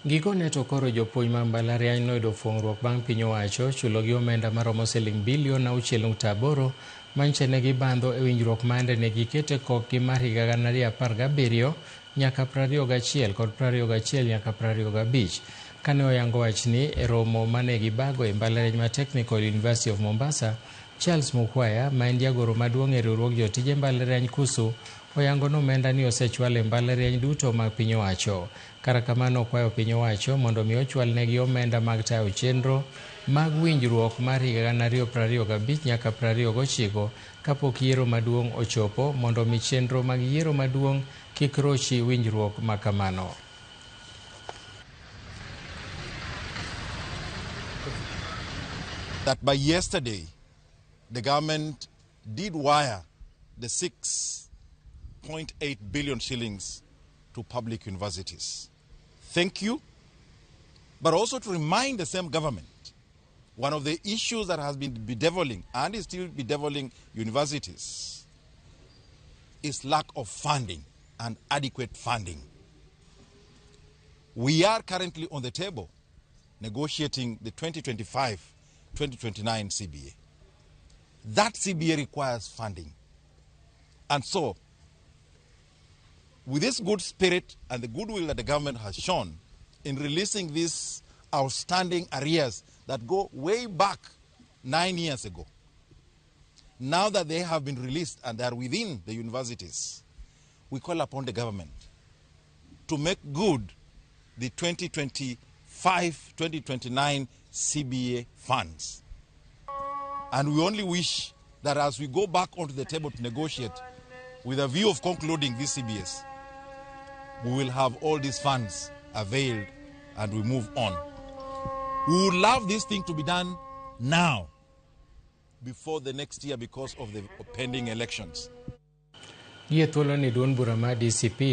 Gikone to koro jopuonj mag mbalariany noyudo fuong'ruok bang' piny owacho chulogi omenda maromo siling bilion 6.8 manyiche ne gibandho e winjruok mande ne gikete kokgi mar higa 2017 nyaka 21 kod 21 nyaka 25. Kane oyango wachni e romo mane gibago e mbalariany ma Technical University of Mombasa, Charles Mukwaya, ma en jagoro maduong' e riwruog jotije mbalariany KUSU, oyango ni omenda ni osechwal e mbalariany duto mag piny owacho. Kata kamano okwayo piny owacho mondo mi ochwal negi omenda mag tayo chenro mag winjruok mar higa 2025 nyaka 29 kapok yiero maduong' ochopo mondo mi chenro mag yiero maduong' kik rochi winjruok ma kamano. That by yesterday, the government did wire the 6.8 billion shillings to public universities. Thank you. But also to remind the same government, one of the issues that has been bedeviling and is still bedeviling universities is lack of funding and adequate funding. We are currently on the table negotiating the 2025-2029 CBA. That CBA requires funding. And so, with this good spirit and the goodwill that the government has shown in releasing these outstanding arrears that go way back 9 years ago, now that they have been released and they are within the universities, we call upon the government to make good the 2025-2029 CBA funds. And we only wish that as we go back onto the table to negotiate with a view of concluding this CBS, we will have all these funds availed and we move on. We would love this thing to be done now, before the next year, because of the pending elections. Gie thuolo ni duond bura mar DCP.